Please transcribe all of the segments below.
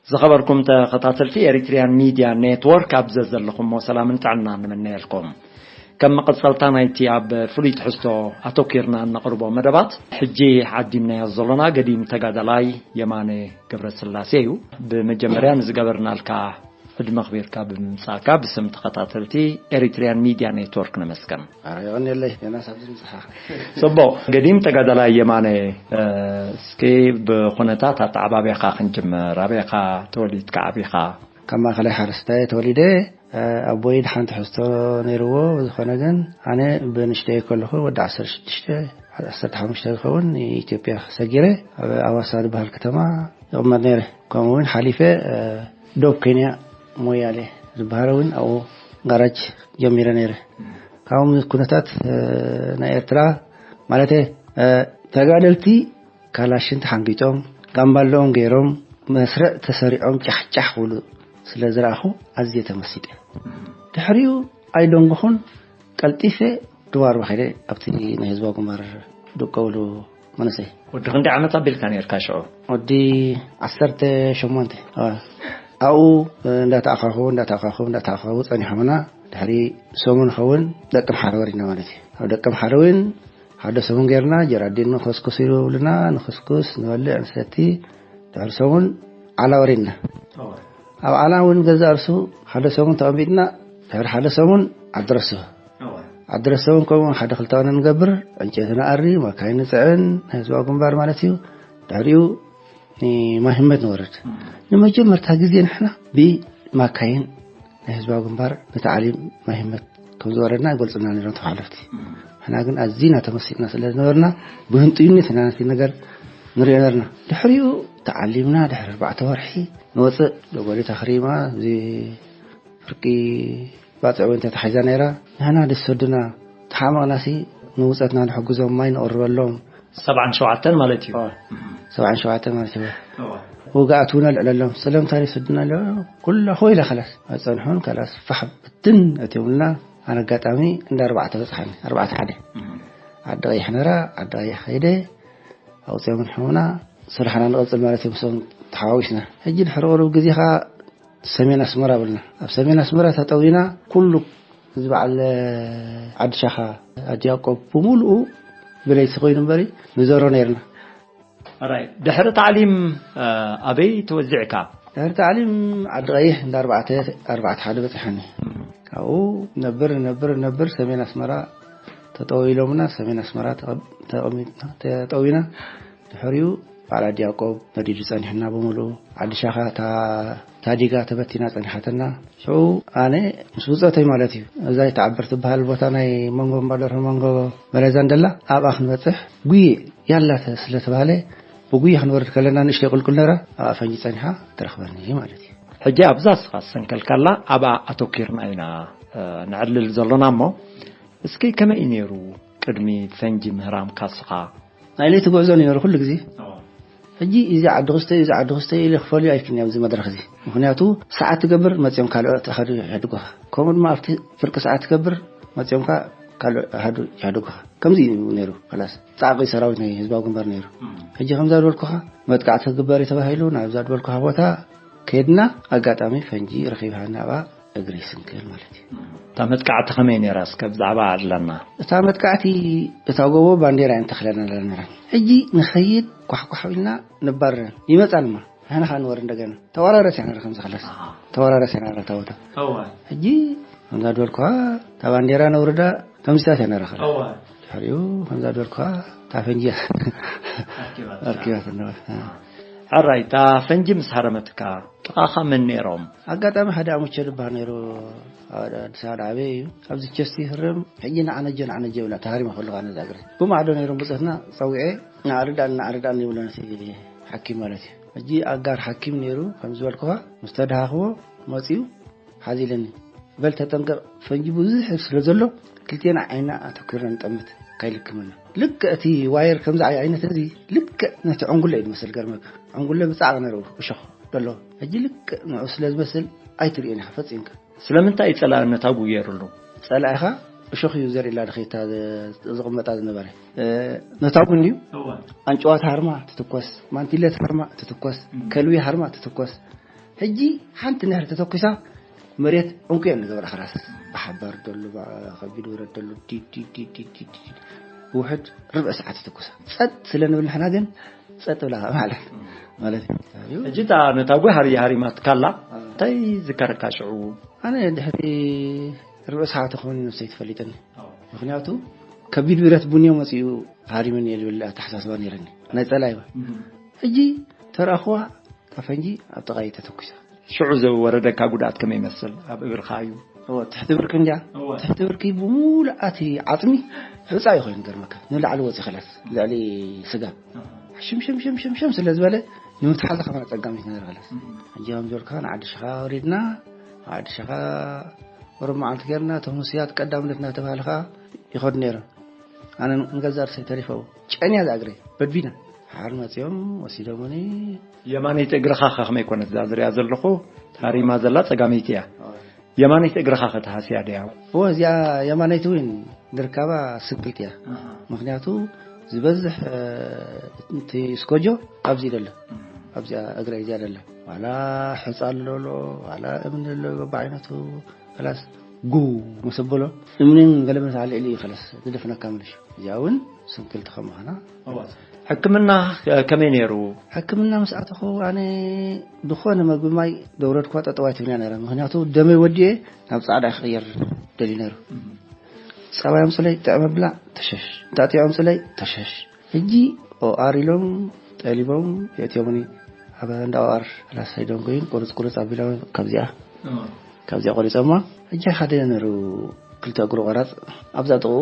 ዝኸበርኩም ተኸታተልቲ ኤሪትሪያን ሚድያ ኔትወርክ፣ ኣብ ዘዘለኹሞ ሰላምን ጥዕናን ንምነየልኩም። ከም መቐጸልታ ናይቲ ኣብ ፍሉይ ትሕዝቶ ኣተኲርና እነቕርቦ መደባት፣ ሕጂ ዓዲምናዮ ዘሎና ገዲም ተጋዳላይ የማነ ገብረስላሴ እዩ። ብመጀመርያ ንዝገበርናልካ ዕድመ ኣኽቢርካ ብምምጻእካ ብስም ተኸታተልቲ ኤሪትሪያን ሚድያ ኔትወርክ ነመስግን። ኣረ፣ የቐንየለይ፣ ዮናስ፣ ኣብዚ ምጽሓ። ጽቡቕ፣ ገዲም ተጋዳላይ የማነ፣ እ፣ እስኪ ብኹነታት ኣተዓባብያኻ ክንጅምር። ኣበይ ኢኻ ተወሊድካ ዓቢኻ? ካብ ማእከላይ ሓረስታይ ተወሊደ። እ፣ ኣቦይ ድሓን ትሕዝቶ ነይርዎ። ብዝኾነ ግን፣ ኣነ ብንሽተይ ከለኹ፣ ወዲ ዓሰርተ ሽዱሽተ፣ ዓሰርተ ሓሙሽተ ዝኸውን ንኢትዮጵያ ሰጊረ፣ ኣብ ኣዋሳ ዝበሃል ከተማ ይቕመጥ ነይረ። ከምኡ እውን ሓሊፈ፣ እ፣ ዶብ ኬንያ ሞያሌ ዝበሃል እውን ኣብኡ ጋራጅ ጀሚረ ነይረ። ካብኡ ኩነታት፣ እ፣ ናይ ኤርትራ፣ ማለት፣ እ፣ ተጋደልቲ ካላሽን ተሓንጊጦም፣ ጋምባለኦም ገይሮም፣ መስርዕ ተሰሪዖም ጫሕ ጫሕ ክብሉ ስለ ዝረኣኹ ኣዝየ ተመሲጠ። ድሕሪኡ ኣይደንጎኹን፣ ቀልጢፈ ድዋርባ ከይደ ኣብቲ ናይ ህዝባዊ ግንባር ደቀብሉ መንእሰይ። ወዲ ክንደይ ዓመት ኣቢልካ ነርካ ሽዑ? ወዲ ዓሰርተ ሸሞንተ። ኣዋ። ኣብኡ እንዳተኣኻኸቡ፣ እንዳተኣኻኸቡ፣ እንዳተኣኻኸቡ ጸኒሖምና። ድሕሪ ሰሙን ኸውን ደቂ ምሓረ ወሪድና ማለት እዩ። ኣብ ደቂ ምሓረ እውን ሓደ ሰሙን ጌርና፣ ጀራዲን ንኸስኩስ ይብሉና፣ ንኸስኩስ፣ ንበልዕ፣ ንሰቲ። ድሕሪ ሰሙን ዓላ ወሪድና። ኣዋ። ኣብ ዓላ እውን ገዛ እርሱ ሓደ ሰሙን ተቐሚጥና፣ ድሕሪ ሓደ ሰሙን ዓዲ ረሱ። ኣዋ። ዓዲ ረሱ እውን ከምኡ ሓደ ክልተ ዋና ንገብር፣ ዕንጨይቲ ንኣሪ፣ ማካይን ንጽዕን፣ ናይ ህዝባዊ ግንባር ማለት እዩ። ድሕሪኡ ንማይ ህመት ንወርድ። እም። ንመጀመርታ ግዜ ንሕና ብማካይን ናይ ህዝባዊ ግንባር ብታዕሊም ማይ ህመት ከም ዝወረድና ይገልጹና ነይሮም ተሓለፍቲ። እም። ንሕና ግን ኣዚና ተመሲጥና ስለ ዝነበርና፣ ብህንጡይነት ኢና ነቲ ነገር ንሪኦ ነርና። ድሕሪኡ ተዓሊምና፣ ድሕሪ ኣርባዕተ ወርሒ ንወጽእ። ደጎሊ ተኽሪማ፣ እዚ ፍርቂ ባጽዕ እውን ተታሒዛ ነይራ። ንሕና ደስ ወድና፣ ተሓመቕናሲ ንውጸትና ንሕግዞም፣ ማይ ንቕርበሎም። ሰብዓን ሸውዓተን ማለት እዩ። ኦ፣ ሰብዓን ሸውዓተን ማለት እዩ። እዋ። ውግኣት እውን ኣልዕለሎም። ሰለምታ ደስ ወድና ኣሎ። ኩላ ኮይላ ከላስ። ኣይጸንሑን፣ ከላስ ፋሕ ብትን ኣትዮምልና። ኣነ ኣጋጣሚ እንዳ ኣርባዕተ በጽሓኒ፣ ኣርባዕተ ሓደ። እም። ዓዲ ቀይሕ ነራ፣ ዓዲ ቀይሕ ከይደ፣ ኣውጺኦም ሕሙና፣ ስራሕና ንቐጽል ማለት እዩ፣ ምስኦም ተሓዋዊስና። ሕጂ ድሕሪ ቁሩብ ግዜ ኸኣ ሰሜን ኣስመራ ብልና። ኣብ ሰሜን ኣስመራ ተጠዊና፣ ኩሉ እዚ በዓል ዓዲ ሻኻ፣ ዓዲ ያዕቆብ ብምሉኡ ብለይቲ ኮይኑ እምበሪ ንዘሮ ነይርና። ኣራይ፣ ድሕሪ ታዕሊም፣ እ፣ ኣበይ ተወዚዕካ? ድሕሪ ታዕሊም ዓዲ ቀይሕ እንዳ ኣርባዕተ፣ ኣርባዕተ ሓደ በጺሐኒ። ካብኡ ነብር፣ ነብር፣ ነብር ሰሜን ኣስመራ ተጠወይሎምና፣ ሰሜን ኣስመራ ተቐ-፣ ተቐሚጥና፣ ተጠዊና። ድሕሪኡ በዓል ዓዲ ያዕቆብ ነዲዱ ጸኒሕና ብምሉኡ። ዓዲ ሻኻ እታ ታዲጋ ተበቲና ጸኒሓትና። ሽዑ ኣነ ምስ ብጾተይ ማለት እዩ፣ እዛ ይተዓበር ትበሃል ቦታ ናይ መንጎ እምባደርሆ መንጎ መለዛን ደላ ኣብኣ ክንበጽሕ ጉየ ያላ ተ-፣ ስለ ተባህለ ብጉየ ክንወርድ ከለና ንእሽተይ ቁልቁል ነራ ኣብኣ ፈንጂ ጸኒሓ ትረኽበኒ ማለት እዩ። ሕጂ ኣብዛ እስኻ ዝሰንከልካላ ኣብኣ ኣተኲርና ኢና፣ እ፣ ነዕልል ዘሎና እሞ፣ እስኪ ከመይ እዩ ነይሩ ቅድሚ ፈንጂ ምህራምካ እስኻ? ናይ ለይቲ ጉዕዞ ነይሩ ኩሉ ግዜ። ኣዎ። ሕጂ እዚ ዓዲ ክስተ፣ እዚ ዓዲ ክስተ ኢለ ክፈልዮ ኣይክእልን ኣብዚ መድረኽ እዚ። ምኽንያቱ ሰዓት ትገብር መጺኦም ካልኦት ኣሃዱ ይሕድጉኻ። ከምኡ ድማ ኣብቲ ፍርቂ ሰዓት ትገብር መጺኦም ከኣ ካልእ ኣሃዱ ይሕድጉኻ። ከምዚ እዩ ነይሩ። ከላስ ጻዕቂ ሰራዊት ናይ ህዝባዊ ግንባር ነይሩ። እም። ሕጂ ከምዛ ዝበልኩኻ መጥቃዕቲ ክግበር እዩ ተባሂሉ ናብዛ ዝበልኩኻ ቦታ ከድና፣ ኣጋጣሚ ፈንጂ ረኺብሃና ኣብኣ እግሪ ስንክል ማለት እዩ። እታ መጥቃዕቲ ከመይ ነይራ? እስከ ብዛዕባ ኣለና። እታ መጥቃዕቲ፣ እታ ጎቦ ባንዴራ እየን ተኽለና ኣለና። ሕጂ ንኸይድ ኳሕኳሕ ኢልና ንባረር። ይመጻ ድማ፣ ንሕና ኸኣ ንወርድ እንደገና። ተወራረስ እያ ነራ ከምዚ ኸላስ። ኣሃ። ተወራረስ እያ ነራ እታ ቦታ። እዋ። ሕጂ ከምዛ ዝበልኩኻ፣ እታ ባንዴራ ነውርዳ፣ ከምዚታት እያ ነራ ኸላስ። እዋ። ድሕሪኡ ከምዛ ዝበልኩኻ፣ እታ ፈንጂ እያ ኣርኪባትካ። ኣርኪባትና። ኣሃ። ሕራይ፣ እታ ፈንጂ ምስ ሃረመትካ፣ ጥቓኻ መን ነይሮም? ኣጋጣሚ ሓደ ኣሙቸ ዝበሃል ነይሩ፣ ኣብ ኣዲስ ኣበባ ዓበየ እዩ። ኣብዚ ቸስቲ ይህረም፣ ሕጂ ንዓነጀ፣ ንዓነጀ ይብላ፣ ተሃሪመ ከለኹ ኣነ እዛ እግረይ። ብማዕዶ ነይሮም ብጾትና፣ ጸዊዐ፣ ንኣርዳእኒ፣ ንኣርዳእኒ ይብሎ ነቲ ሓኪም ማለት እዩ። ሕጂ ኣጋር ሓኪም ነይሩ፣ ከም ዝበልኩኻ፣ ምስ ተደሃኽዎ መጺኡ፣ ሓዚለኒ። በል ተጠንቀቕ፣ ፈንጂ ብዙሕ ስለ ዘሎ፣ ክልቴና ዓይና ኣተኲርና ንጠምት፣ ከይልክመና። ልክዕ እቲ ዋየር ከምዚ ዓይ-፣ ዓይነት እዚ፣ ልክዕ ነቲ ዕንጉለ እዩ ዝመስል፣ ገርመካ። ዕንጉለ ብጻዕቕ ነይሩ፣ እሾኽ ዘለዎ። ሕጂ ልክዕ ንዑ ስለ ዝመስል፣ ኣይትርእዮን ኢኻ ፈጺምካ። ስለምንታይ እዩ ጸላእነት ኣብኡ ገይሩሉ? ጸላኢኻ እሾኽ እዩ ዘርእላ ድኸይታ ዝቕመጣ ዝነበረ። ነታጉ እንድዩ። ኣንጭዋት ሃርማ ትትኮስ፣ ማንቲለት ሃርማ ትትኮስ፣ ከልቢ ሃርማ ትትኮስ። ሕጂ ሓንቲ ነህር ተተኩሳ መሬት ዕንቁ እዮም ዝገብራ። ክላስ ብሓባር ደሉ ከቢድ ወረድ ደሉ ዲድ ዲድ ዲድ ዲድ ዲድ ውሕድ ርብዕ ሰዓት ተኩሳ። ጸጥ ስለ ንብል ንሕና ግን ጸጥ ብላ ማለት ማለት እዩ። ሕጂ እታ ነታጉ ሃሪ ሃሪማትካላ እንታይ ዝከረካ ሽዑ? ኣነ ድሕሪ ርብዕ ሰዓት ክኾን ነብሰይ ትፈሊጥኒ። ምክንያቱ ከቢድ ብረት ቡንዮ መጺኡ ሃሪምኒ እየ ዝብል ኣተሓሳስባ ነይረኒ። ናይ ጸላይባ ሕጂ ተረኣኽዋ ካብ ፈንጂ ኣብ ጥቓይ ተተኩሳ። ሽዑ ዝወረደካ ጉድኣት ከመይ ይመስል? ኣብ እግርኻ እዩ? እወ፣ ትሕቲ ብርኪ እንድያ። እወ። ትሕቲ ብርኪ ብምሉእ ኣቲ ዓጽሚ ሑጻ እዩ ኮይኑ ገርመካ። ንላዕሊ ወጺ ኸላስ፣ ልዕሊ ስጋ። ኣሃ። ሽም ሽም ሽም ሽም ሽም ስለ ዝበለ ንምትሓዝ ከማን ኣጸጋሚት ነገር ኸላስ። እም። ሕጂ ከም ዝበልካ ንዓዲ ሽኻ ወሪድና፣ ንዓዲ ሽኻ ቁሩብ መዓልቲ ጌርና፣ እቶም ህሱያት ቀዳምነት እናተባህለ ኸኣ ይኸዱ ነይሮም። ኣነ ንገዛእ ርእሰይ ተሪፈ፣ ጨንያ ዝኣግረይ በድቢና። ሓር መጺኦም ወሲዶምኒ። የማነይቲ እግርኻ ኸ ከመይ ኮነት? እዛ ዝሪኣ ዘለኹ ታሪማ ዘላ ጸጋመይቲ እያ። ኣዎ። የማነይቲ እግርኻ ኸ ተሃስያ ድያ? እወ፣ እዚኣ የማነይቲ እውን ድርካባ ስንክልቲ እያ። ኣሃ። ምኽንያቱ ዝበዝሕ፣ እ፣ እቲ ስኮጆ ኣብዚ ደሎ። እም። ኣብዚኣ እግረይ እዚኣ ደሎ። ዋላ ሕጻ ኣሎ፣ ዋላ እምኒ ኣሎ፣ በብዓይነቱ። ኸላስ ጉ ምስ ኣበሎ እምንን ገለመት ኣልዒሉ እዩ ኸላስ ዝደፍነካ ምልሽ። እዚኣ እውን ስንክልቲ ከም ምዃና። እወ። ሕክምና ከመይ ነይሩ? ሕክምና ምስ ኣተኹ ኣነ ዝኾነ መግቢ ማይ ደውረድኳ ጠጠው ኣይትብልና ነይረ። ምኽንያቱ ደመይ ወዲኤ ናብ ጻዕዳ ክቕየር ደልዩ ነይሩ። እም። ጸባ የምጽለይ፣ ጥዕም ኣብላ፣ ተሸሽ። እንጣጢዕ የምጽለይ፣ ተሸሽ። ሕጂ ኦኣር ኢሎም ጠሊቦም የእትዮምኒ። ኣብ እንዳ ኦኣር ላሳይዶም ኮይኑ ቁርጽ ቁርጽ ኣቢሎም ካብዚኣ እም። ካብዚኣ ቆሪጾማ። ሕጂ ሓደ ነሩ ክልተ እግሩ ቆራጽ ኣብዛ ጥቕኡ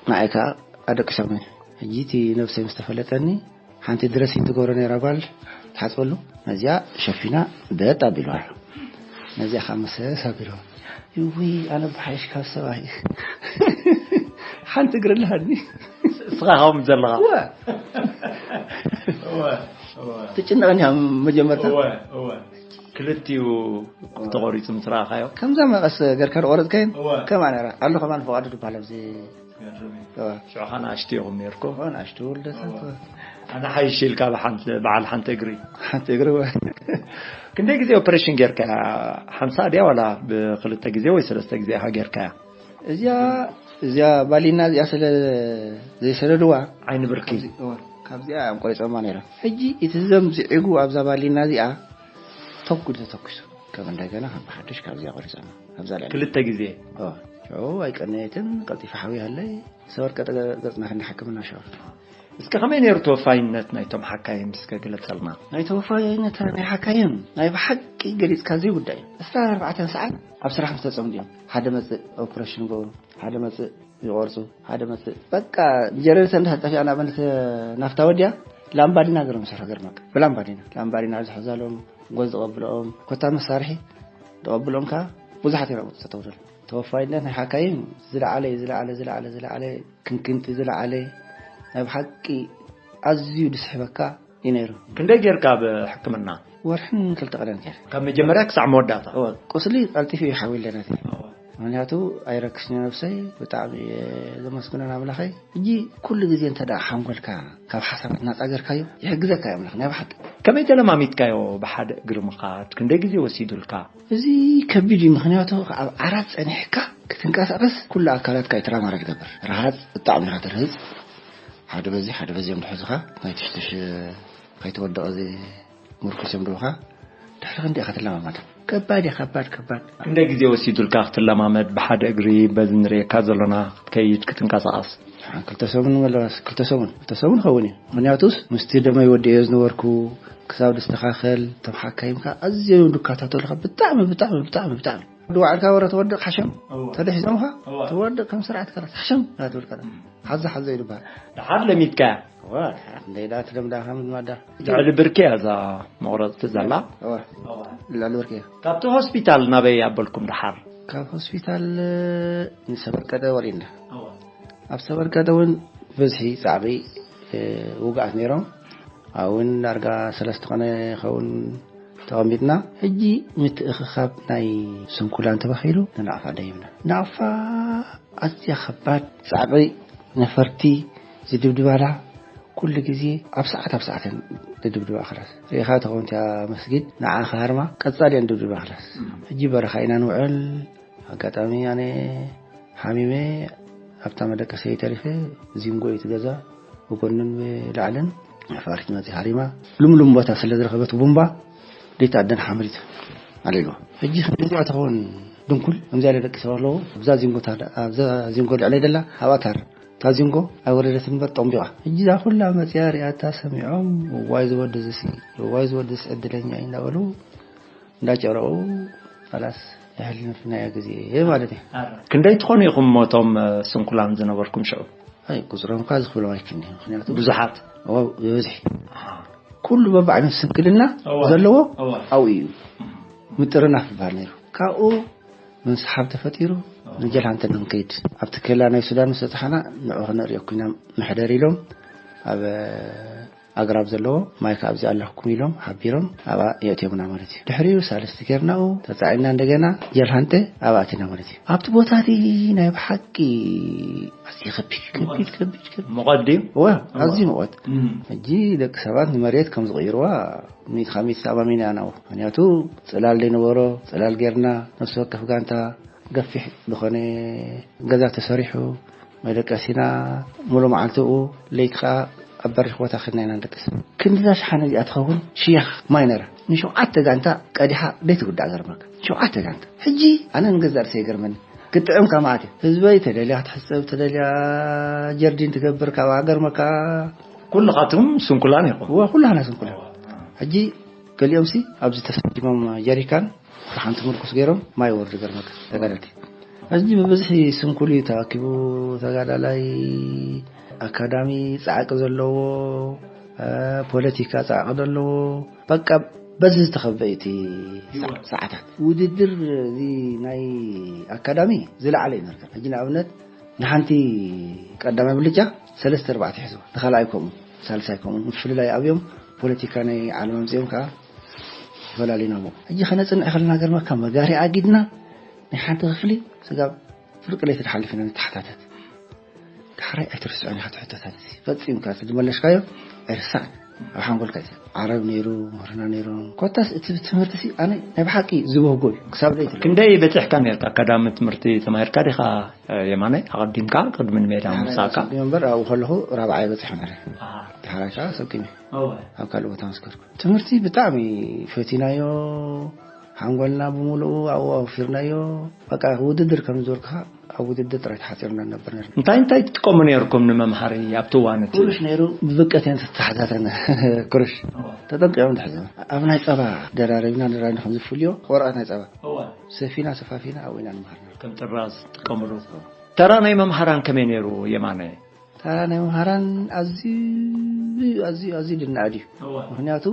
ንዓይ ከኣ ኣደቂሶምኒ። ሕጂ እቲ ነብሰይ ምስ ተፈለጠኒ ሓንቲ ድረሲን ትገብሮ ነይራ ጓል ትሓጽበሉ። ነዚኣ ሸፊና በጥ ኣቢልዋ። ነዚኣ ካብ መሰስ ኣቢልዋ። ይውይ፣ ኣነ ብሓይሽ ካብ ሰብኣይ ሓንቲ እግሪ ኣለሃኒ። እስኻ ከምኡ ዘለኻ? እወ። እወ፣ እወ። ትጭነቕኒ እያ መጀመርታ። እወ፣ እወ። ክልቲኡ ተቖሪጹ ምስ ረኣኻዮ? ከምዛ መቐስ ገርካ ዝቖረጽካየን እወ። ከምኣ ነራ። ኣሎ ከማን ፍቓዱ ዝበሃል ኣብዚ ገርም እዩ። እወ። ሽዑ ኸኣ ንኣሽቱ ኢኹም ነይርኩም? እወ፣ ንኣሽቱ ውልደታት፣ እወ። እወ። ኣነ ሓይሽ ኢልካ ብሓንቲ፣ በዓል ሓንቲ እግሪ። ሓንቲ እግሪ፣ እወ። ክንደይ ግዜ ኦፕሬሽን ጌርካያ? ሓንሳእ ድያ ዋላ ብክልተ ግዜ ወይ ሰለስተ ግዜ ኢኻ ጌርካያ? እዚኣ፣ እዚኣ ባሊና እዚኣ ስለ ዘይሰደድዋ፣ ዓይኒ ብርኪ። ካብዚ-፣ እወ፣ ካብዚኣ እዮም ቆሪጾማ ነይሮም። ሕጂ እቲ ዘምዝዒጉ ኣብዛ ባሊና እዚኣ ተኩ ተተኩሱ። ከም እንደገና ከም ብሓድሽ ካብዚኣ ቆሪጾማ። ኣብዛ ልዕሊ ክልተ ግዜ? እወ። ሽዑ ኣይቀነየትን፣ ቀልጢፈ ሓውያለይ። ሰበር ቀጠ-፣ ገጽና ክንዲ ሕክምና ሸወር። እስከ ከመይ ነይሩ ተወፋይነት ናይቶም ሓካይም እስከ ግለጸልና? ናይ ተወፋይነት ናይ ሓካይም ናይ ብሓቂ ገሊጽካ ዘይውዳእ እዩ። ዕስራን ኣርባዕተን ሰዓት ኣብ ስራሕ ምስ ተጸምዱ እዮም። ሓደ መጽእ ኦፕሬሽን ገበሩ፣ ሓደ መጽእ ይቆርጹ፣ ሓደ መጽእ በቃ ጀነሬተር እንዳተጠፍኣ ናብ እንተ ናፍታ ወዲያ ላምባዲና ገሮም ይሰርሑ ገርመካ። ብላምባዲና፣ ላምባዲና ዝሕዘሎም፣ ጎዝ ዝቐብልኦም፣ ኮታ መሳርሒ ዝቐብልኦም ከኣ ብዙሓት እዮም ኣብኡ ተተውደሉ። ተወፋይነት ናይ ሓካይም ዝለዓለ እዩ፣ ዝለዓለ፣ ዝለዓለ፣ ዝለዓለ ክንክንቲ ዝለዓለ ናይ ብሓቂ ኣዝዩ ዝስሕበካ እዩ ነይሩ። ክንደይ ጌርካ ኣብ ሕክምና? ወርሕን ክልተ ቀዳም ጌር። ካብ መጀመርያ ክሳዕ መወዳእታ? እወ፣ ቁስሊ ቀልጢፉ እዩ ሓዊለናት። እወ። ምኽንያቱ ኣይረክስን ነብሰይ፣ ብጣዕሚ እየ ዘመስግኖ ንኣምላኸይ። ሕጂ ኩሉ ግዜ እንተ ደኣ ሓንጎልካ ካብ ሓሳባት ናጻ ጌርካዮ፣ ይሕግዘካ እዩ ኣምላኽ፣ ናይ ብሓቂ። ከመይ ተለማሚድካዮ ብሓደ እግሪ ምኻድ? ክንደይ ግዜ ወሲዱልካ? እዚ ከቢድ እዩ፣ ምኽንያቱ ኣብ ዓራት ጸኒሕካ ክትንቀሳቐስ ኩሉ ኣካላትካ እዩ ተራማሪ ዝገብር። ረሃጽ ብጣዕሚ ኢኻ ትርህጽ። ሓደ በዚ ሓደ በዚ እዮም ዝሕዙኻ። ናይ ትሽትሽ ከይትወድቕ እዚ ምርኩስ እዮም ድኻ። ድሕሪ ክንደይ ኢኻ ትለማመዳ? ከባድ እያ፣ ከባድ፣ ከባድ። ክንደይ ግዜ ወሲዱልካ ክትለማመድ ብሓደ እግሪ በዚ ንርእየካ ዘሎና ክትከይድ ክትንቀሳቐስ? ክልተ ሰሙን መለስ፣ ክልተ ሰሙን፣ ክልተ ሰሙን ይኸውን እዩ። ምኽንያቱስ ምስቲ ደመይ ወዲኤዮ ዝነበርኩ ክሳብ ዝስተኻኸል፣ እቶም ሓካይምካ ኣዝዮም እዮም ዝከታተሉኻ። ብጣዕሚ፣ ብጣዕሚ፣ ብጣዕሚ፣ ብጣዕሚ። ወዲ ዋዕልካ ወረ ተወድቕ ሓሸም እወ። ተደሒዞምኻ እወ። ተወድቕ ከም ስርዓት ከላስ ሓሸም ናትብል ከላ ሓዛ ሓዛ ይልበሃል። ደሓር ለሚድካያ? እወ፣ ደሓር እንደ ኢዳ ትለምዳ ከም ዝማዳ። ልዕሊ ብርኪ እያ እዛ መቑረፅቲ ዘላ? እወ። እወ። ልዕሊ ብርኪ እያ። ካብቲ ሆስፒታል ናበይ ኣበልኩም ደሓር? ካብ ሆስፒታል ንሰበርቀጠ ወሪድና። እወ። ኣብ ሰበርቀጠ እውን ብዝሒ ጻዕቢ ውግኣት ነይሮም። ኣብኡ እውን ዳርጋ ሰለስተ ኾነ ይኸውን ተቐሚጥና። ሕጂ ምትእኽኻብ ናይ ስንኩላን ተባሂሉ ንናቕፋ ደይብና። ናቕፋ ኣዝያ ከባድ ጻዕቒ ነፈርቲ ዝድብድባላ፣ ኩሉ ግዜ ኣብ ሰዓት ኣብ ሰዓተን ዝድብድባ ክላስ ርኢኻ ተኾንትያ መስጊድ ንዓ ክሃርማ ቀጻል እየን ድብድባ ክላስ። ሕጂ በረኻ ኢና ንውዕል። ኣጋጣሚ ኣነ ሓሚመ ኣብታ መደቀሰይ ተሪፈ። ዚንጎ እዩ እቲ ገዛ፣ ብጎንን ብላዕልን። ነፋሪት መፂ ሃሪማ ልምሉም ቦታ ስለ ዝረኸበት ቡምባ ደይታ ኣደን ሓመሪት ኣልዒልዋ። ሕጂ ከምዚኣ ትኸውን ድንኩል፣ ከምዚኣ ኢለ ደቂ ሰባት ኣለዎ። ኣብዛ ዚንጎ ታ-፣ ኣብዛ ዚንጎ ልዕለይ ደላ ኣብኣ ታር እታ ዚንጎ ኣይወረደትን እምበር ጠንቢቓ። ሕጂ እዛ ኩላ መፂኣ ሪኣታ ሰሚዖም፣ እዋይ ዝወዲ ዝሲ፣ እዋይ ዝወዲ ዝሲ ዕድለኛ እዩ እንዳበሉ እንዳጨረቑ፣ ኸላስ የሕልፍናዮ ግዜ ማለት እዩ። ኣረ። ክንደይ ትኾኑ ኢኹም እቶም፣ እ፣ ስንኩላን ዝነበርኩም ሽዑ? ኣይ፣ ቁፅሮም እኳ ዝኽብሎም ኣይክእልን እየ፣ ምኽንያቱ ብዙሓት? ኦ፣ ይበዝሕ። ኣሃ። ኩሉ በብዓይነቱ ስንክልና እዋ። ዘለዎ እዋ። ኣብኡ እዩ። ምጥርናፍ ይበሃል ነይሩ። ካብኡ ምንስሓብ ተፈጢሩ፣ እዋ። ንጀልሃንተ ንክንከይድ ኣብቲ ኬላ ናይ ሱዳን ምስ በፃሕና ንዑ ክነርእየኩም ኢና መሕደር ኢሎም ኣብ ኣግራብ ዘለዎ ማይ ከኣ ኣብዚ ኣለኩም ኢሎም ሓቢሮም ኣብኣ የእትዮምና ማለት እዩ። ድሕሪኡ ሳልስቲ ጌርናኡ ተጻዒና እንደገና ጀልሃንተ ኣብኣ ኣቲና ማለት እዩ። ኣብቲ ቦታ እቲ ናይ ብሓቂ ኣዝዩ ከቢድ፣ ከቢድ፣ ከቢድ፣ ከቢድ። ሙቐት ድዩ? እወ፣ እወ። ኣዝዩ ሙቐት። እም። ሕጂ ደቂ ሰባት ንመሬት ከም ዝቕይርዋ ሚእቲ ካብ ሚእቲ ተኣማሚና ኢና ናብኡ። ምኽንያቱ ጽላል ዘይነበሮ፣ ጽላል ጌርና፣ ነፍሲ ወከፍ ጋንታ ገፊሕ ዝኾነ ገዛ ተሰሪሑ፣ መደቀሲና፣ ሙሉ መዓልቲ ኣብኡ፣ ለይቲ ከኣ ኣብ በሪኽ ቦታ ኬድና ኢና ንደቅስ። ክንድዛ ሸሓነ እዚኣ ትኸውን ሽያኽ ማይ ነይራ። ንሸውዓተ ጋንታ ቀዲሓ ዘይትውዳእ ገርመካ። ሸውዓተ ጋንታ። ሕጂ ኣነ ንገዛእ ርእሰይ ይገርመኒ። ክትጥዕም ካብ መዓት እዩ። ህዝበይ ተደልያ ክትሕጸብ፣ ተደልያ ጀርዲን ትገብር ካብ ሃገር መካ። ኩልኻትኩም ስንኩላን ኢኹም? እወ፣ ኩላህና ስንኩላን። ሕጂ ገሊኦምሲ ኣብዚ ተሰኪሞም ጀሪካን ሓንቲ ምርኩስ ገይሮም ማይ ወርዱ ገርመካ ተጋደልቲ። ሕጂ ብብዝሒ ስንኩል እዩ ተኣኪቡ፣ ተጋዳላይ ኣካዳሚ ጻዕቂ ዘለዎ፣ እ፣ ፖለቲካ ጻዕቂ ዘለዎ፣ በቃ በዚ ዝተኸበ እዩ እቲ ሰዓ-፣ ሰዓታት። ውድድር እዚ ናይ ኣካዳሚ ዝለዓለ እዩ ነርካ። ሕጂ ንኣብነት ንሓንቲ ቀዳማይ ብልጫ ሰለስተ ኣርባዕተ ይሕዝዋ፣ ንኻልኣይ ከምኡ፣ ሳልሳይ ከምኡ። ምፍልላይ ኣብዮም ፖለቲካ ናይ ዓለም ኣምጺኦም ከኣ ይፈላልዩና። ሕጂ ከነጽንዕ ከለና ገርመካ መጋሪ ኣጊድና ናይ ሓንቲ ክፍሊ ስጋብ ፍርቂ ለይቲ ንሓልፍ ኢና ንተሓታተት። ዳሕራይ ኣይትርስዖን ኢኻ እቲ ሕቶታት እዚ። ፈጺምካ እቲ ዝመለስካዮ ኣይርሳዕን። ኣብ ሓንጎልካ እዩ። ዓረብ ነይሩ፣ ምሁርና ነይሮም። ኮታስ እቲ ትምህርቲ ሲ ኣነ ናይ ብሓቂ ዝበህጎ እዩ። ክሳብ ለይቲ። ክንደይ በጺሕካ ነርካ? ቀዳሚ ትምህርቲ ተማሂርካ ዲኻ? የማነ ኣቐዲምካ ቅድሚ ንሜዳ ምውሳእካ? ኣቐዲመ እምበር ኣብኡ ከለኹ ራብዓይ በጺሐ ነይረ። ኣሃ። ድሕራይ ከኣ ሰቂመ። እወ። ኣብ ካልእ ቦታ መስከርኩ። ትምህርቲ ብጣዕሚ ፈቲናዮ፣ ሓንጎልና ብምሉኡ ኣብኡ ኣውፊርናዮ። በቃ ውድድር ከም ዝበልኩኻ ኣብ ውድድር ጥራይ ተሓጺርና ንነብር ነርና። እንታይ እንታይ ትጥቀሙ ነርኩም ንመምሃሪ ኣብቲ እዋን እቲ? ኩሩሽ ነይሩ፣ ብብቀት እየን ዝተሓዛተን። ኩሩሽ። እወ። ተጠንቂቖም ዝሕዞ። ኣብ ናይ ጸባ ደራሪብና ደራሪብና ከም ዝፍልዮ ወረቐት ናይ ጸባ። እወ። ሰፊና ሰፋፊና ኣብኡ ኢና ንመሃር ነርና። ከም ጥራዝ ትጥቀምሉ። ተራ ናይ መምሃራን ከመይ ነይሩ የማነ? ተራ ናይ መምሃራን ኣዝዩ፣ ኣዝዩ፣ ኣዝዩ ድናኣድ እዩ። እወ። ምኽንያቱ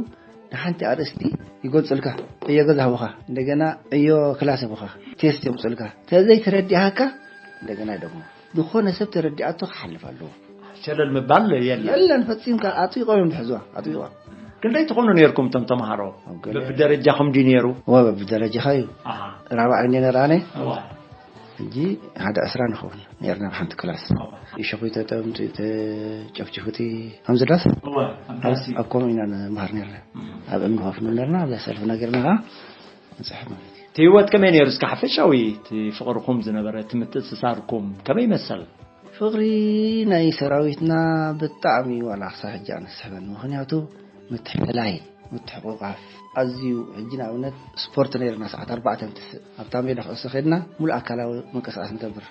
ንሓንቲ ኣርእስቲ ይገልጹልካ፣ ዕዮ ገዛ ህቡኻ፣ እንደገና ዕዮ ክላስ ህቡኻ፣ ቴስት የምጹልካ። ተዘይተረዲኣካ እንደገና ይደግሞ። ዝኾነ ሰብ ተረዲኣቶ ክሓልፍ ኣለዎ። ሸለል ምባል የለን። የለን፣ ፈጺምካ ኣጥቢቖም እዮም ዝሕዝዋ፣ ኣጥቢቖም። ክንደይ ትኾኑ ነርኩም እቶም ተምሃሮ? ኣብ ገለ በብደረጃኹም ድዩ ነይሩ? እወ፣ በብደረጃኻ እዩ። ኣሃ። ራብዓይ እንደ ነራነ። እወ። ሕጂ ሓደ ዕስራ ንኸውን ነርና ኣብ ሓንቲ ክላስ። እወ። ይሸኹ ተጠምጡ፣ ተጨፍጭፉቲ፣ ከምዚ ዳስ እወ፣ ኣብ ዳስ እዩ። ኣብ ከምኡ ኢና ንመሃር ነርና። እም። ኣብ እምኒ ኮፍ ንብል ነርና፣ ኣብዛ ሰልፍና ጌርና ኸዓ ንጽሕፍ ማለት እዩ። እቲ ህይወት ከመይ ነይሩ? እስከ ሓፈሻዊ እቲ ፍቕርኹም ዝነበረ፣ እቲ ምትእስሳርኩም ከመይ መሰል? ፍቕሪ ናይ ሰራዊትና ብጣዕሚ ዋላ ክሳብ ሕጂ ኣነስሕበኒ። ምኽንያቱ ምትሕልላይ፣ ምትሕቑቓፍ ኣዝዩ፣ ሕጂ ንኣብነት ስፖርት ነይርና ሰዓት ኣርባዕተ እንትስእ ኣብታ ሜዳ ኩዕሶ ከድና ሙሉእ ኣካላዊ ምንቅስቓስ ንገብር።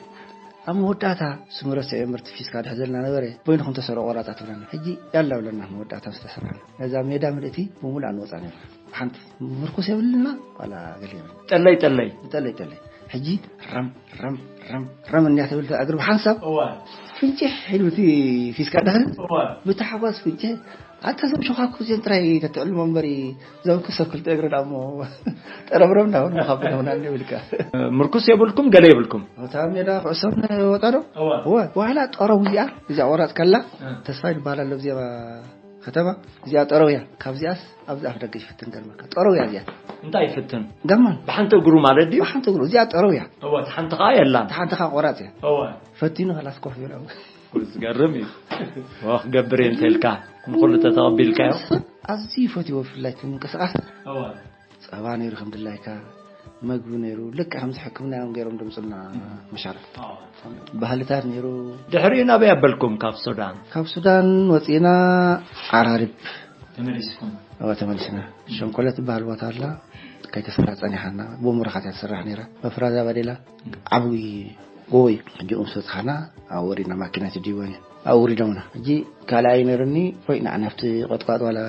ኣብ መወዳእታ ስምረት ስዒ ምርት ፊስካ ድሕዘልና ነበረ፣ በይንኹም ተሰረቑ ቆራጻ ትብለና። ሕጂ ያላ ብለና መወዳእታ ምስ ተሰራሕና ነዛ ሜዳ ምልእቲ ብሙሉእ ንወጻ ነይርና። ሓንቲ ምርኩስ የብልና ዋላ ገለ የብልና። ጠለይ ጠለይ። ጠለይ ጠለይ። ሕጂ ረም ረም ረም ረም እንዲያ ተብል እግሪ ብሓንሳብ እዋ። ፍንጭሕ ኢሉ እቲ ፊስካ ድሕሪ እዋ። ብታሕጓስ ፍንጭሕ። ኣታ እዞም ሸዃኩ እዚኦም ጥራይ ተትዕልሞ እምበሪ እዞም ክሰብ ክልተ እግሪ ዳሞ ጠረብረብ እንዳበሉ ካብ ሆና እንደ ብልካ። ምርኩስ የብልኩም፣ ገለ የብልኩም። እታ ሜዳ ኩዕሶ ወጣ ዶ? እዋ። እዋ። በኋላ ጠረው እዚኣ፣ እዚኣ ቆራጽ ከላ እ። ተስፋ ይባላል ኣብዚኣ ከተማ። እዚኣ ጠረው እያ። ካብዚኣስ ኣብዚ ኣፍ ደገ ይፍትን፣ ገርመካ። ጠረው እያ እዚኣ። እንታይ ይፍትን? ገርማን። ብሓንቲ እግሩ ማለት ድዩ? ብሓንቲ እግሩ እዚኣ ጠረው እያ። እወ፣ ሓንቲ ኸዓ የላን። ሓንቲ ኸዓ ቆራፅ እያ። እወ። ፈቲኑ ኸላስ ኮፍ ይብል ኣብኡ። ዝገርም እዩ። ወ ክገብር እየ እንተልካ ንኹሉ ተተቐቢልካዮ። ኣዝዩ ይፈትዎ፣ ብፍላይ እቲ ምንቅስቃስ። እወ። ጸባ ነይሩ ከም ድላይካ፣ መግቢ ነይሩ። ልክዕ ከምዚ ሕክምና እዮም ገይሮም ድምፅና መሻርክቲ። እወ። ባህልታት ነይሩ። ድሕሪኡ ናበይ ኣበልኩም ካብ ሱዳን? ካብ ሱዳን ወፂእና ዓራሪብ ተመሊስኩም? እወ፣ ተመሊስና። ሸንኮለ ትበሃል ቦታ ኣላ፣ ከይተሰርሐ ጸኒሓና። ብሙራኻት እያ ትስራሕ ነይራ። መፍራዛ ባዴላ ዓብዪ ጎቦ እዩ። ሕጂ ኡምሶ ጽሓና ኣብኡ ወሪድና፣ ማኪና ትድይቦን እዩ። ኣብኡ ውሪዶምና። ሕጂ ካልኣይ ነይሩኒ፣ ወይ ንዓና ኣብቲ ቆጥቋጥ ዋላ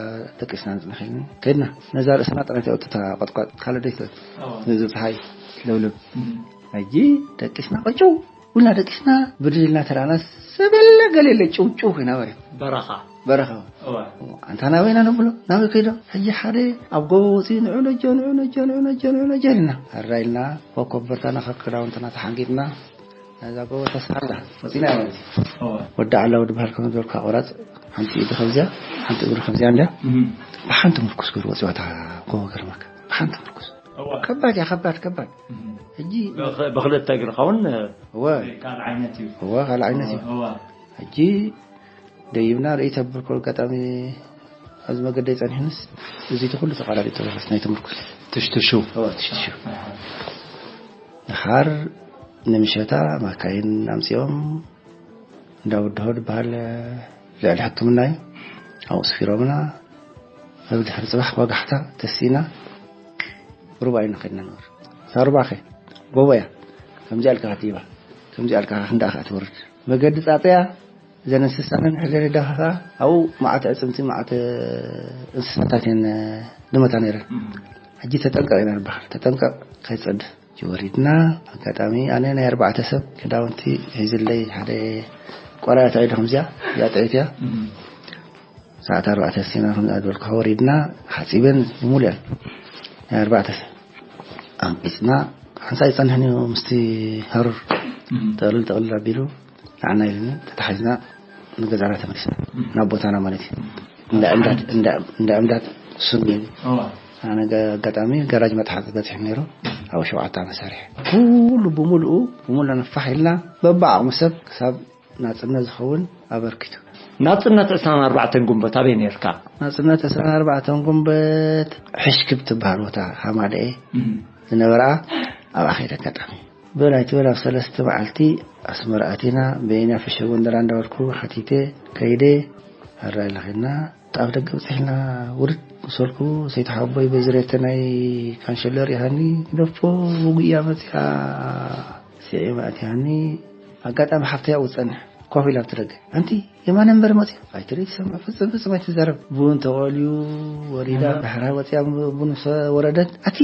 ደቂስና ንጽንሕ ኢሉኒ። ከድና። ነዛ ርእስና ጥራይ ተወጥታ ቆጥቋጥ፣ ካልእ ደይትወጥ። እወ። ነዚ ጸሓይ ለብለብ። እም። ሕጂ ደቂስና፣ ቆጨው ውላ ደቂስና፣ ብድልና ተራና ሰበለ ገለ የለ፣ ጭው ጭው ኮይና በረ። በረኻ። በረኻ። እወ። ኣንታ ናበይ ኢና ነብሎ? ናበይ ከይዶ? ሕጂ ሓደ ኣብ ጎቦ ወፂኡ፣ ንዑ ነጆ፣ ንዑ ነጆ፣ ንዑ ነጆ፣ ንዑ ነጆ ኢልና። ኣራ ኢልና፣ ኮኮብ በርታና ካብ ክዳውንትና ተሓንጊጥና፣ ነዛ ጎቦ ተስሓላ ወፂና ማለት እዩ። እወ። ወዲ ዓላ ወዲ በሃል ከም ዝበልካ ቆራፅ፣ ሓንቲ ኢዱ ከምዚያ፣ ሓንቲ እግሩ ከምዚያ እንድያ። እም። ብሓንቲ ምርኩስ ገይሩ ወፂዋ እታ ጎቦ፣ ገርመካ። ብሓንቲ ምርኩስ። እወ። ከባድ እያ፣ ከባድ፣ ከባድ። እም። ሕጂ ብኽ-፣ ብኽልተ እግርኻ እውን እወ፣ ካልእ ዓይነት እዩ። እወ፣ ካልእ ዓይነት እዩ። እወ። ሕጂ ደይብና ርእይ ተብል፣ ኮ ኣጋጣሚ ኣብዚ መገደይ ጸኒሕንስ፣ እዚ እቲ ኩሉ ተቓላሊጡ ተበለስ ናይ ትምርኩስ። ትሽትሹ። እወ፣ ትሽትሹ። ድሓር ንምሸታ ማካይን ኣምጺኦም፣ እንዳ ወድሆ ዝበሃል ልዕሊ ሕክምና እዩ። ኣብኡ ስፊሮምና፣ ኣብ ድሕሪ ጽባሕ ወጋሕታ ተሲና፣ ሩባ ኢና ከድና ነበር። እታ ሩባ ኸ ጎቦ እያ። ከምዚኣ ኢልካ ክትይባ፣ ከምዚኣ ኢልካ ክንዳኣ ከኣ ትወርድ። መገዲ ጻጸያ፣ እዘን እንስሳን ሕደሪ ዳኻ ከኣ፣ ኣብኡ መዓት ኣዕጽምቲ፣ መዓት እንስሳታት እየን ድመታ ነይረን። ሕጂ ተጠንቀቕ ኢና ንበሃል። ተጠንቀቕ ከይትጸድፍ። ሕጂ ወሪድና፣ ኣጋጣሚ ኣነ ናይ ኣርባዕተ ሰብ ክዳውንቲ ሒዝለይ፣ ሓደ ቆራያት ኣይዶ ከምዚኣ፣ እዚኣ ጥዕይቲ እያ። ሰዓት ኣርባዕተ ሲና ከም ዝበልኩ ወሪድና፣ ሓጺበን ይሙልያን ናይ ኣርባዕተ ሰብ ኣምቂጽና፣ ሓንሳእ ይጸንሕን እዩ ምስቲ ሃሩር። ጠቕልል ጠቕልል ኣቢሉ ንዓና ኢሉኒ፣ ተታሒዝና ንገዛና ተመሊስና፣ ናብ ቦታና ማለት እዩ። እንዳ እምዳድ፣ እንዳ፣ እንዳ እምዳድ ሱኒ። ኣነ ገ-፣ ኣጋጣሚ ጋራጅ መትሓዚ በጺሑ ነይሩ፣ ኣብ ሸውዓተ መሳርሒ። ኩሉ ብምሉኡ፣ ብምሉኡ ነፋሕ ኢልና፣ በብዓቕሙ ሰብ ክሳብ ናጽነት ዝኸውን ኣበርኪቱ። ናጽነት ዕስራን ኣርባዕተን ጉንበት ኣበይ ነይርካ? ናጽነት ዕስራን ኣርባዕተን ጉንበት ሕሽክብ ትበሃል ቦታ፣ ሃማደኤ ዝነበራ፣ ኣብኣ ከይደ ኣጋጣሚ። በል ኣይትበል፣ ኣብ ሰለስተ መዓልቲ ኣስመራ ኣቲና፣ በይና ፍሸ ጎንደራ እንዳበልኩ ሓቲተ ከይደ፣ ኣራይ ለኺና፣ ኣብ ደገ በጺሕና፣ ውርድ ምስ በልኩ፣ ሰይቲ ሓቦይ በዚ ሬተ ናይ ካንሸለር ይሃኒ፣ ነፎ ብጉያ መጺኣ፣ ስዒማ ኣትያኒ፣ ኣጋጣሚ ሓፍተይ ኣብኡ ትጸንሕ፣ ኮፍ ኢላ ኣብቲ ደገ። ኣንቲ የማነ እምበር መጽዩ፣ ኣይትርኢ ትሰምዕ፣ ፍጽም ፍጽም ኣይትዛረብ። ቡን ተቐልዩ፣ ወሪዳ፣ ዳሕራይ ወጽያ ቡን ምስ ወረደት፣ ኣቲ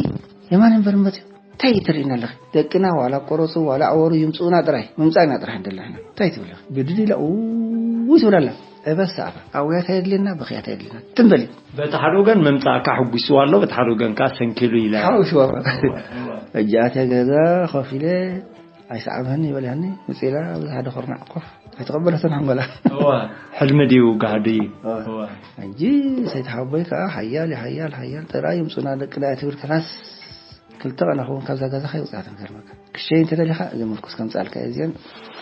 የማነ እምበር መጽዩ፣ እንታይ ትርእይና ኣለኺ? ደቅና ዋላ ቆረጹ፣ ዋላ ኣወሩ ይምጽኡና ጥራይ፣ ምምጻእና ጥራይ እንደለና። እንታይ ትብለኺ? ብድድ ኢላ፣ ኡይ ትብል ኣላ። ዕበስ ኣፋ። ኣውያት ኣየድልየና፣ ብኽያት ኣየድልየና። ትም በሊ። በቲ ሓደ ወገን ምምጻእካ ሕጒስዋ ኣሎ፣ በቲ ሓደ ወገን ከኣ ሰንኪሉ ኢላ። ሓዊስዋ። ሕጂ ኣትየ ገዛ ኮፍ ኢለ፣ ኣይሰዓብህኒ ይበልሃኒ፣ ምጽእ ኢላ ኣብዚ ሓደ ኩርናዕ ኮፍ። ኣይተቐበለትን ሓንጎላ። እወ፣ ሕልሚ ድዩ ጋህዲ እዩ? እወ። እወ። ሕጂ ሰይቲ ሓቦይ ከኣ ሓያል፣ ሓያል፣ ሓያል ጥራይ ይምጹና ደቅና እያ ትብል ከላስ ክልተ ቀን ክኸውን ካብዛ ገዛ ከይወጻእትን ገርመካ። ክሸይ እንተ ደሊኻ እዚ ምርኩስ ከምጽኣልካ እየ፣ እዚአን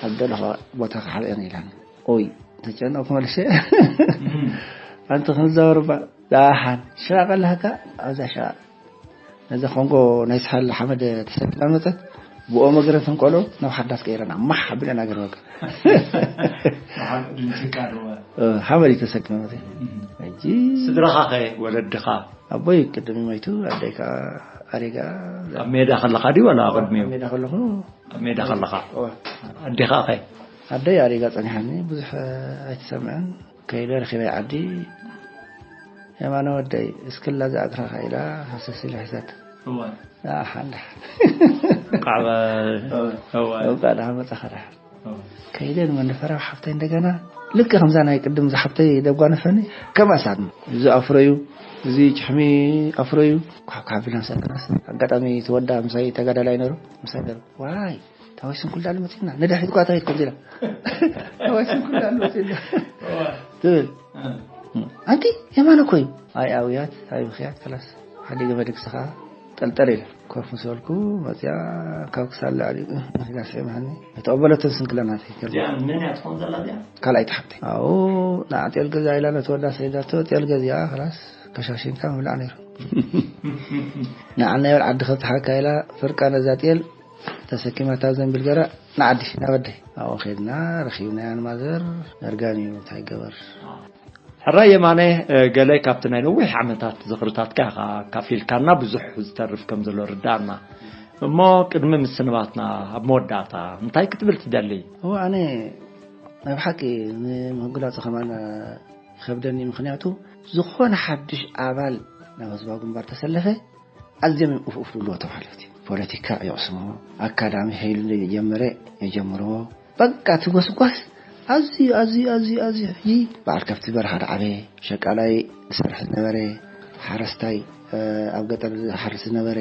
ኣብ ደለኻ ቦታ ክሓብአን ኢላኒ። ኦይ፣ ተጨነቕኩ መልሼ። እም። ኣንቲ ክንዛወር እባ ደሓን ሽቓቕ ኣለካ ኣብዛ ሽቓቕ። ነዛ ኮንጎ ናይ ሰሓል ሓመድ ተሰኪማ መጸት፣ ብኦም እግረን ተንቀሎ ናብ ሓዳስ ቀይረና ማሕ ኣቢለና ገርመካ። ሓመድ እዩ ተሰኪማ መጸት። እም። ሕጂ ስድራኻ ኸ ወለድኻ? ኣቦይ ቅድሚ ሞይቱ፣ ኣደይ ከኣ ኣሪጋ። ኣብ ሜዳ ከለኻ ድዩ ዋላ ኣብ ቅድሚኡ? ኣብ ሜዳ ከለኹ። ኣብ ሜዳ ከለኻ። እወ። ኣዴኻ ኸ? ኣደይ ኣሪጋ ጸኒሓኒ፣ ብዙሕ ኣይትሰምዕን። ከይደ ረኺበያ ዓዲ፣ "የማነ ወደይ፣ እስክላ ዝኣግራኻ" ኢላ ሃሰስ ኢላ ሒዛት። እወ። ኣሓ፣ እንዳ። ቃዕባ-፣ እወ። እወ። እወ፣ ቃል ሃመጻኻ ደሓን። ከይደ ንመንፈራ ሓፍተይ እንደገና ልክ ከምዛ ናይ ቅድም ዝሓፍተይ ደጓነፈኒ፣ ከምኣ ሳት እዚ ኣፍረዩ፣ እዚ ጭሕሚ ኣፍረዩ፣ ኳብ ካብ ኢልና ሰከናስ። ኣጋጣሚ ተወዳ ምሳይ ተጋዳላይ ነሩ፣ ምሳይ ነሩ። "ዋይ፣ ታወይ ስንኩል ዳሉ መጺና፣ ንድሕሪት ኳ ታወይ ከምዚ ኢላ። ታወይ ስንኩል ዳሉ መጺና" ትብል። ኣንቲ የማነ እኮ እዩ። ኣይ ኣውያት ኣይ ብኽያት ከላስ ሓደ ገመድ ክስኻ ጠልጠል ኢለ ኮፍ ምስ በልኩ መፅያ ካብ ክሳድ ላዕሊ ኢላ ስዒማኒ። እተቐበለትን ስንክለናት እዚኣ መን እያ ትኾን ዘላ እዚኣ? ካልኣይቲ ሓብተይ ኣብኡ ንዓ ጤል ገዛ ኢላ ነቲ ወዳ ሰይዳቶ ጤል ገዚኣ ከላስ ከሻሽንካ ምብላዕ ነይሩ። ንዓ ናይ በል ዓዲ ከብትሓካ ኢላ ፍርቃ ነዛ ጤል ተሰኪማታ ዘንቢል ገራ ንዓዲ ናበደይ ኣብኡ ኸድና ረኺብናያ ንማዘር። መርጋን እዩ እንታይ ገበር። ሕራይ የማነ፣ ገለ ካብቲ ናይ ነዊሕ ዓመታት ዝኽርታትካ ኢኻ ኣካፊልካና፣ ብዙሕ ዝተርፍ ከም ዘሎ ርዳእና። እሞ ቅድሚ ምስንባትና፣ ኣብ መወዳእታ እንታይ ክትብል ትደሊ? እወ፣ ኣነ ናይ ብሓቂ ንምህግላጹ ከማን ይኸብደኒ፣ ምኽንያቱ ዝኾነ ሓድሽ ኣባል ናብ ህዝባዊ ግንባር ተሰለፈ ኣዝዮም እዮም እፍ እፍ ዝብልዎ ተባህለፍቲ። ፖለቲካ ይቕስምዎ፣ ኣካዳሚ ሄይሉ ጀመረ የጀምርዎ። በቃ እቲ ጎስጓስ ኣዝዩ ኣዝዩ ኣዝዩ ኣዝዩ ሕጂ በዓል ከብቲ በረኻ ዳዓበየ፣ ሸቃላይ ዝሰርሕ ዝነበረ፣ ሓረስታይ ኣብ ገጠር ዝሓርስ ዝነበረ፣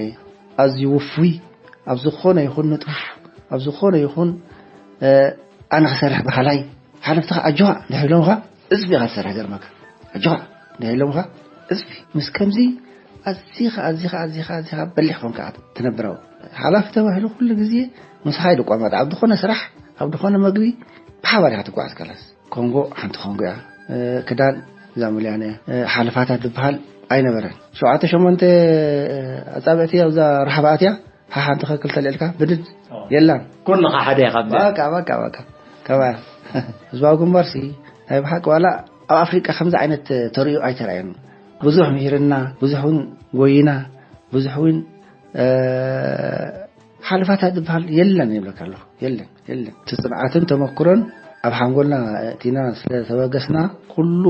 ኣዝዩ ውፉይ፣ ኣብ ዝኾነ ይኹን ንጡፍ፣ ኣብ ዝኾነ ይኹን ኣነ ክሰርሕ በሃላይ፣ ሓለፍትኻ ኣጆኻ እንድሕር ኢሎምኻ እዝቢ ኢኻ ትሰርሕ ገርመካ። ኣጆኻ እንድሕር ኢሎምኻ እዝቢ። ምስ ከምዚ ኣዚኻ ኣዚኻ ኣዚኻ ኣዚኻ በሊሕ ኮንካ ትነብር። ሓላፊ ተባሂሉ ኩሉ ግዜ ምሳኻ እዩ ዝቋመጥ። ኣብ ዝኾነ ስራሕ ኣብ ዝኾነ መግቢ ብሓባር ኢኻ ትጓዓዝ። ከላስ ኮንጎ ሓንቲ ኮንጎ እያ። ክዳን እዛ ሙልያነ ሓለፋታት ዝበሃል ኣይነበረን። ሸውዓተ ሸሞንተ ኣጻብዕቲ ኣብዛ ራሕባ ኣትያ ሓሓንቲ ከክል ተልዕልካ ብድድ የላን። ኩልኻ ሓደ ኢኻ ኣብዛ። በቃ በቃ በቃ። ከባ ህዝባዊ ግንባርሲ ናይ ብሓቂ ዋላ ኣብ ኣፍሪቃ ከምዚ ዓይነት ተርእዮ ኣይተራእየን። ብዙሕ ምሂርና፣ ብዙሕ እውን ጎይና፣ ብዙሕ እውን ሓልፋታት ዝበሃል የለን ይብለካ ኣለኹ። የለን የለን። እቲ ጽንዓትን ተመክሮን ኣብ ሓንጎልና እቲና ስለ ተበገስና ኩሉ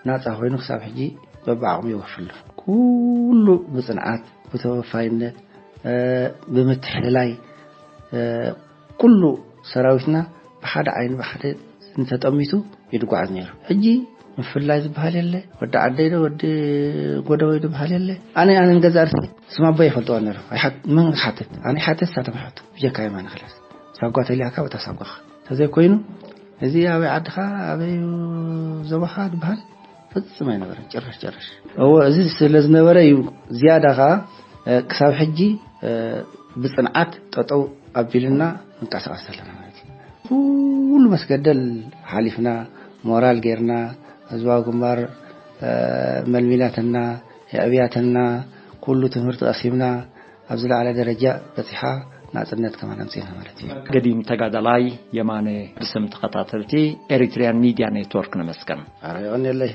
ናጻ ኮይኑ ክሳብ ሕጂ በብዓቕሙ ይወፍሉ። ኩሉ ብጽንዓት ብተወፋይነት ብምትሕልላይ ኩሉ ሰራዊትና ብሓደ ዓይኒ ብሓደ እንተጠሚቱ ይድጓዓዝ ነይሩ። ሕጂ ምፍላይ ዝበሃል የለ፣ ወዲ ዓደይ ዶ ወዲ ጎደወይ ዝበሃል የለ። ኣነ ኣነ ንገዛ ርእሲ ስም ኣቦይ ይፈልጥዋ ነይሩ። ኣይሓት ምን ሓትት ኣነ ሓትት ሳቶም ሓቱ ብጀካ የማነ ክላስ ሳጓ ተሊያካ ወታ ሳጓኻ ተዘይኮይኑ እዚ ኣበይ ዓድኻ ኣበይ ዞባኻ ዝበሃል ፈጽም ኣይነበረን። ጭራሽ ጭራሽ እዎ እዚ ስለ ዝነበረ እዩ ዝያዳ ኸዓ ክሳብ ሕጂ ብፅንዓት ጠጠው ኣቢልና ንንቀሳቐስ ዘለና ማለት እዩ። ኩሉ መስገደል ሓሊፍና ሞራል ጌርና ህዝባዊ ግንባር መልሚላትና የዕብያትና ኩሉ ትምህርቲ ቀሲምና ኣብ ዝለዓለ ደረጃ በፂሓ ናፅነት ከማን ኣምፂእና ማለት እዩ። ገዲም ተጋዳላይ የማነ ብስም ተኸታተልቲ ኤሪትሪያን ሚድያ ኔትወርክ ነመስገን። ኣረ የቐንየለይ።